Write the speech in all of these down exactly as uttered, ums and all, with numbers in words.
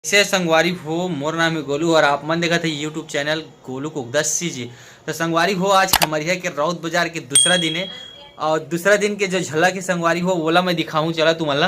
से संगवारी हो, मोर नाम है गोलू और आप मन देखत है YouTube चैनल गोलू कुकदस्सी जी। तो संगवारी हो, आज खमरिया के रौत बाजार के दूसरा दिन है और दूसरा दिन के जो झलक है संगवारी हो, ओला मैं दिखाऊँ चला तुमन ला।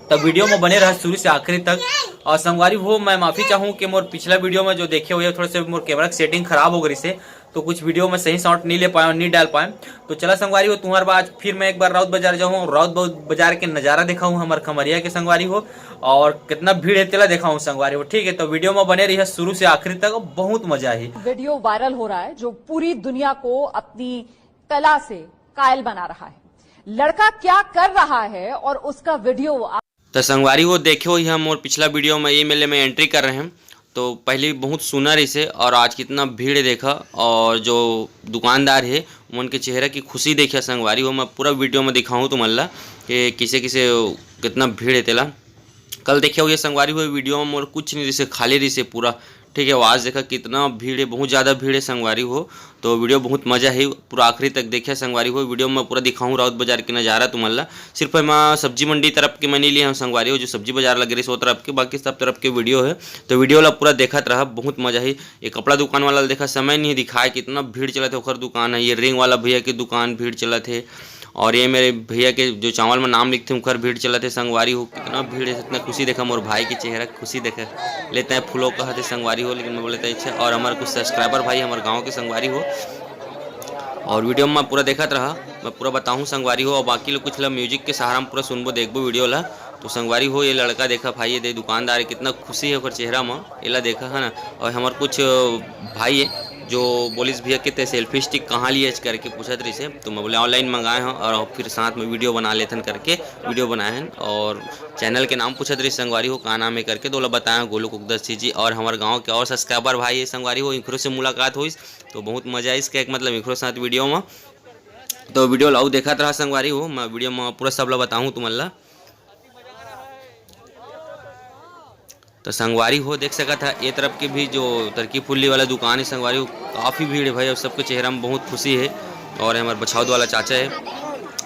तो वीडियो में बने रहा शुरू से आखिरी तक। और संगवारी हो, मैं माफ़ी चाहूँ कि मोर पिछला वीडियो में जो देखे हुए थोड़ा से मोर कैमरा की सेटिंग खराब हो गई से, तो कुछ वीडियो में सही शॉट नहीं ले पाए और नहीं डाल पाए। तो चला संगवारी हो, तुम्हारे बाद फिर मैं एक बार रौत बाजार जाऊँ और रौत बाजार के नज़ारा दिखाऊँ हमारे खमरिया के संगवारी हो, और कितना भीड़ है तेला दिखाऊँ संगवारी हो। ठीक है, तो वीडियो में बने रहिए शुरू से आखिरी तक, बहुत मजा है। वीडियो वायरल हो रहा है जो पूरी दुनिया को अपनी कला से कायल बना रहा है। लड़का क्या कर रहा है और उसका वीडियो आप तो संगवारी हो, देखे हो हम मोर पिछला वीडियो में ये मेले में एंट्री कर रहे हैं, तो पहले बहुत सुना रही से और आज कितना भीड़ है देखा। और जो दुकानदार है उनके चेहरा की खुशी देखिए संगवारी हो, मैं पूरा वीडियो में दिखाऊँ तुमन ला कि किसे किसे कितना भीड़ है तेला। कल देखे हो ये संगवारी हो, वीडियो में मोर कुछ नहीं रही से, खाली रही से पूरा। ठीक है, आज देखा कितना भीड़ है, बहुत ज़्यादा भीड़ है संगवारी हो। तो वीडियो बहुत मजा है, पूरा आखिरी तक देखिए संगवारी हो। वीडियो में पूरा दिखाऊँ राउत बाजार के नज़ारा तुमन ला। सिर्फ हम सब्जी मंडी तरफ के मैं नहीं लिए हूँ संगवारी हो, जो सब्जी बाजार लग रही है वो तरफ के, बाकी सब तरफ के वीडियो है। तो वीडियो ला पूरा देखत रहा, बहुत मजा है। ये कपड़ा दुकान वाला ला देखा, समय नहीं दिखाए, कितना भीड़ चलत है ओकर दुकान है। ये रिंग वाला भैया की दुकान भीड़ चलत है, और ये मेरे भैया के जो चावल में नाम लिखते हैं उनकर भीड़ चलत है संगवारी हो। कितना भीड़ है, इतना खुशी देखा मोर भाई के चेहरा खुशी देखा। लेते हैं फूलों का हाथे संगवारी हो, लेकिन मैं बोले अच्छा। और हमारे कुछ सब्सक्राइबर भाई हमारे गाँव के संगवारी हो, और वीडियो में पूरा देखत रहा, मैं पूरा बताऊँ संगवारी हो। और बाकी लोग कुछ ला म्यूजिक के सहारा में पूरा सुनबो देखबो वीडियो ला। तो संगवारी हो, ये लड़का देखा भाई, ये दे दुकानदार है, कितना खुशी है ओकर चेहरा में, एला देखा है ना। और हमारे कुछ भाई है जो बोलिस भैया के ते सेल्फी स्टिक कहाँ लिए करके पूछत रही से, तो मैं बोले ऑनलाइन मंगाए हैं और फिर साथ में वीडियो बना लेथन करके वीडियो बनाए हैं। और चैनल के नाम पूछत रही संगवारी हो का नाम है करके, तो ओला बताया गोलू कुकदस्सी जी। और हमारे गाँव के और सब्सक्राइबर भाई है संगवारी हो, इखरो से मुलाकात हुई, तो बहुत मजा आइस के मतलब इखरो साथ वीडियो में। तो वीडियो ला अउ देखत रहा संगवारी हो, मैं वीडियो में पूरा सब ला बताऊँ तुमन ला। तो संगवारी हो देख सकत है ये तरफ के भी जो तरकी फुल्ली वाला दुकान है संगवारी हो, काफ़ी भीड़ है भाई, और सबके चेहरा में बहुत खुशी है। और हमारे बछौद वाला चाचा है।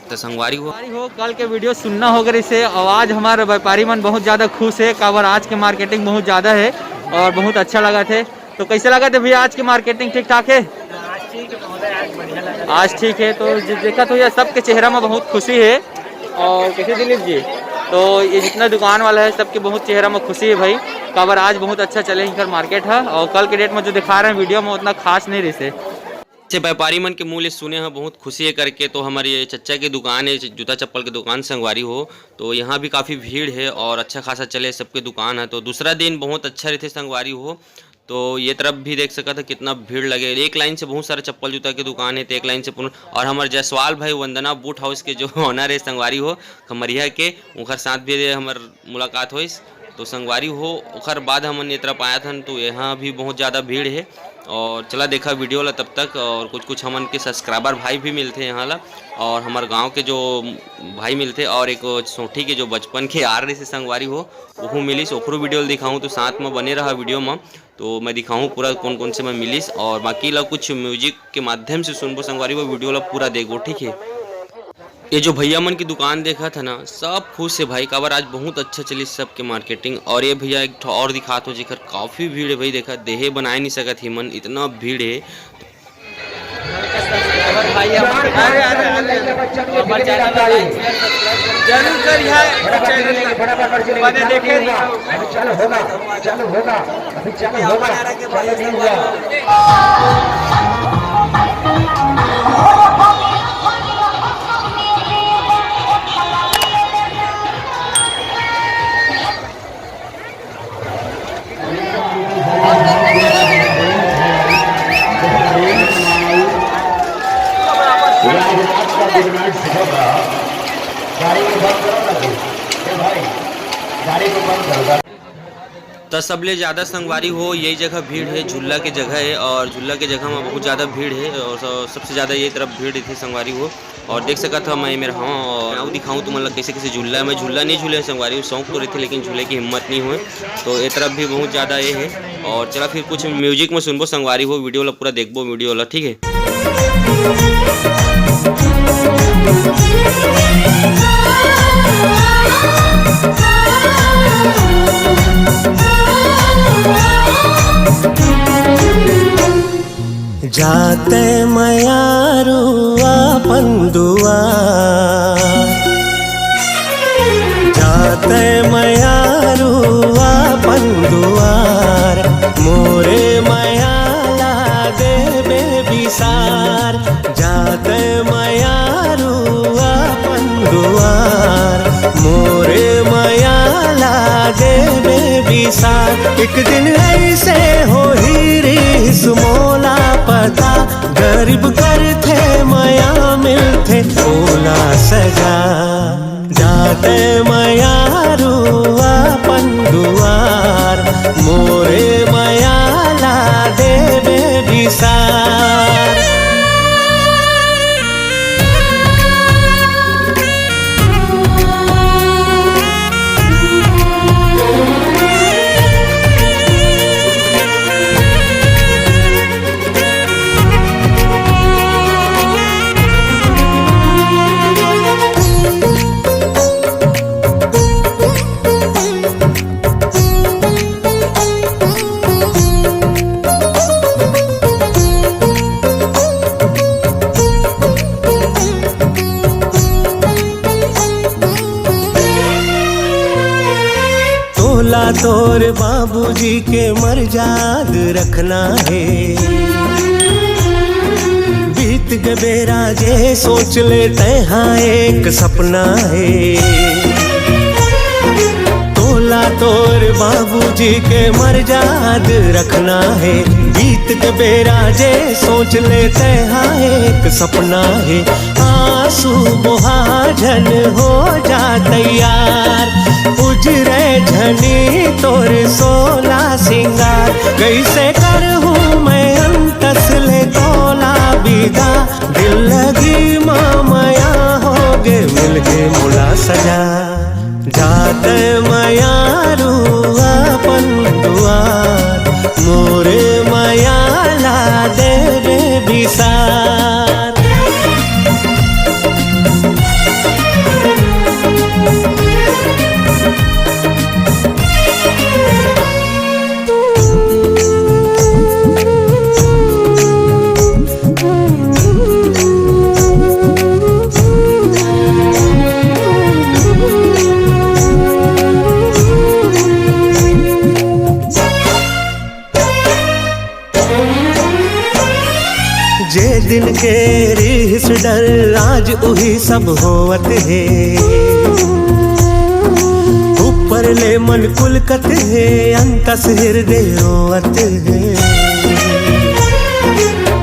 तो संगवारी हो, संगवारी हो, कल के वीडियो सुनना हो गई से, आवाज़ हमारे व्यापारी मन बहुत ज़्यादा खुश है, काबर आज के मार्केटिंग बहुत ज़्यादा है और बहुत अच्छा लगा थे। तो कैसे लगा थे भैया आज के मार्केटिंग, ठीक ठाक है? आज ठीक है। तो जे-, देखा तो ये सबके चेहरा में बहुत खुशी है। और कैसे दिलीप जी, तो ये जितना दुकान वाला है सबके बहुत चेहरा में खुशी है भाई, काबर आज बहुत अच्छा चले इनकर मार्केट है। और कल के डेट में जो दिखा रहे हैं वीडियो में उतना खास नहीं रही से। अच्छे व्यापारी मन के मुँह ले सुने हैं बहुत खुशी है करके। तो हमारे ये चच्चा की दुकान है, जूता चप्पल की दुकान संगवारी हो, तो यहाँ भी काफ़ी भीड़ है और अच्छा खासा चले सबके दुकान है। तो दूसरा दिन बहुत अच्छा रहते संगवारी हो। तो ये तरफ भी देख सकत है कितना भीड़ लगे, एक लाइन से बहुत सारे चप्पल जूता के दुकान है, तो एक लाइन से पूर्ण। और हमारे जायसवाल भाई वंदना बूट हाउस के जो ओनर है संगवारी हो खमरिया के, ओकर साथ भी हमार मुलाकात होइस। तो संगवारी हो, ओकर बाद हमन ये तरफ आया थन, तो यहाँ भी बहुत ज़्यादा भीड़ है। और चला देखा वीडियो ला तब तक, और कुछ कुछ हमन के सब्सक्राइबर भाई भी मिलते यहाँ ला, और हमारे गांव के जो भाई मिलते, और एक सोठी के जो बचपन के यार रहिसे संगवारी हो, ओहू मिलिस, ओकरो वीडियो ला दिखाऊँ। तो साथ में बने रहा वीडियो में, तो मैं दिखाऊँ पूरा कौन कौन से मैं मिलिस, और बाकी ला कुछ म्यूजिक के माध्यम से सुनबो संगवारी हो, वीडियो ला पूरा देखो, ठीक है। ये जो भैया मन की दुकान देखा था ना, सब खुश है भाई, काबर आज बहुत अच्छा चली सबके मार्केटिंग। और ये भैया एक ठो और दिखात हो जेकर काफ़ी भीड़ है भाई, देखा देहे बनाए नहीं सकत ही मन, इतना भीड़ है। जरूर कर, जरूर कर, बने देखे। चलो होगा, चलो होगा, अभी चलो होगा, चलो नहीं हुआ। त सबले ज़्यादा संगवारी हो यही जगह भीड़ है, झूला के जगह है और झूला के जगह में बहुत ज़्यादा भीड़ है और सबसे ज़्यादा ये तरफ भीड़ थी संगवारी हो। और देख सकत हो मैं मेर हव और अउ दिखाऊँ तुमन ला कैसे कैसे झूला है। मैं झूला नहीं झूले संगवारी हो, शौक तो रहिथे लेकिन झूले की हिम्मत नहीं होए। तो ये तरफ भी बहुत ज़्यादा ये है। और चला फिर कुछ म्यूजिक में सुनबो संगवारी हो, वीडियो ला पूरा देखबो वीडियो ला, ठीक है। जाते मयारू अपन दुआर, जाते मयारू अपन दुआर, मोरे मया ला देबे बिसार। जाते मयारू अपन दुआर, मोरे मया ला देबे बिसार। एक दिन ऐसे होही रिहिस मोला पता, गरीब करथे मया मिलथे ओला सजा। जाते मयारू अपन दुआर, मोरे मया ला देबे बिसार। तोला तोर बाबूजी के मरजाद रखना हे। बीत गे बेरा जे सोच ले तैहा एक सपना हे। तोला तोर बाबूजी के मरजाद रखना हे। बीत गे बेरा जे सोच ले तैहा एक सपना हे। आंसू बोहा झन हो जा तैयार, उजरे झनी तोर सोला सिंगार। कैसे करहूँ मैं अंतस ले तोला विदा, दिल लगी मा मया होगे मिलगे मोला सजा। जाते मयारू अपन दुआर, मोरे मया ला देबे बिसार। जे दिन के रिहिस डर, आज उही सब होवत हे। ऊपर ले मन पुलकत हे, अंतस हृदय रोवत हे।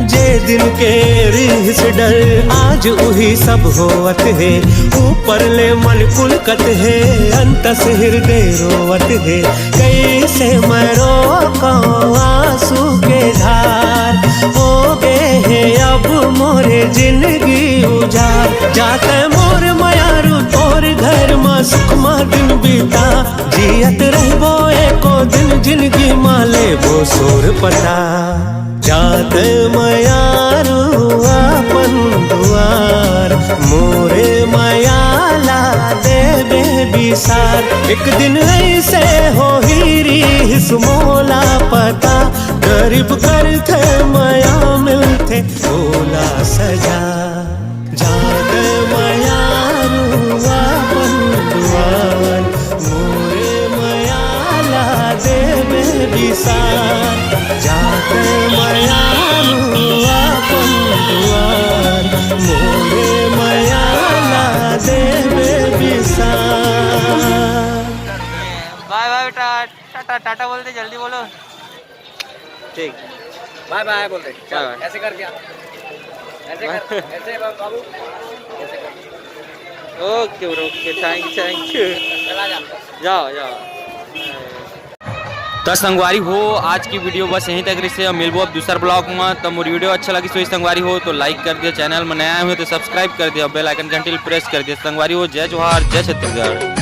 जे दिन के रिहिस डर, आज उही सब होवत हे। ऊपर ले मन पुलकत हे, अंतस हृदय रोवत हे। कैसे मैं रोकौं आंसू के धार, होगे हे अब मोरे जिनगी उजाड़। जाते मोर मयारू तोर घर मा सुख मा दिन बिता, जियत रहिबो एको दिन जिनगी मा लेबो सोर पता। जाते मयारू अपन दुआर, मोरे मया ला देबे बिसार। एक दिन ऐसे होही रिहिस मोला पता, गरीब करथे मया मिलथे ओला सजा। जाते मयारू अपन दुआर, मोरे मया ला देबे बिसार। जाते मयारू अपन दुआर, मोरे मया ला देबे बिसार। बाय बाय बेटा, टाटा, टाटा बोल दे, जल्दी बोलो। ठीक। बाय बाय बोल दे। चल, बाय बाय। ऐसे कर क्या? ऐसे कर, ऐसे बाबू, ऐसे कर। OK bro, OK, thank you, thank you। चला जा। जाओ, जाओ। त संगवारी हो, आज की video बस यहीं तक रहिसे। अब मिलबो अब दूसर vlog में। त मोर video अच्छा लगिस होही संगवारी हो तो like कर दिया, channel में नया आए हो तो subscribe कर दिया, bell icon घंटी press कर दिया। संगवारी हो, जय जोहार, जय छत्तीसगढ़।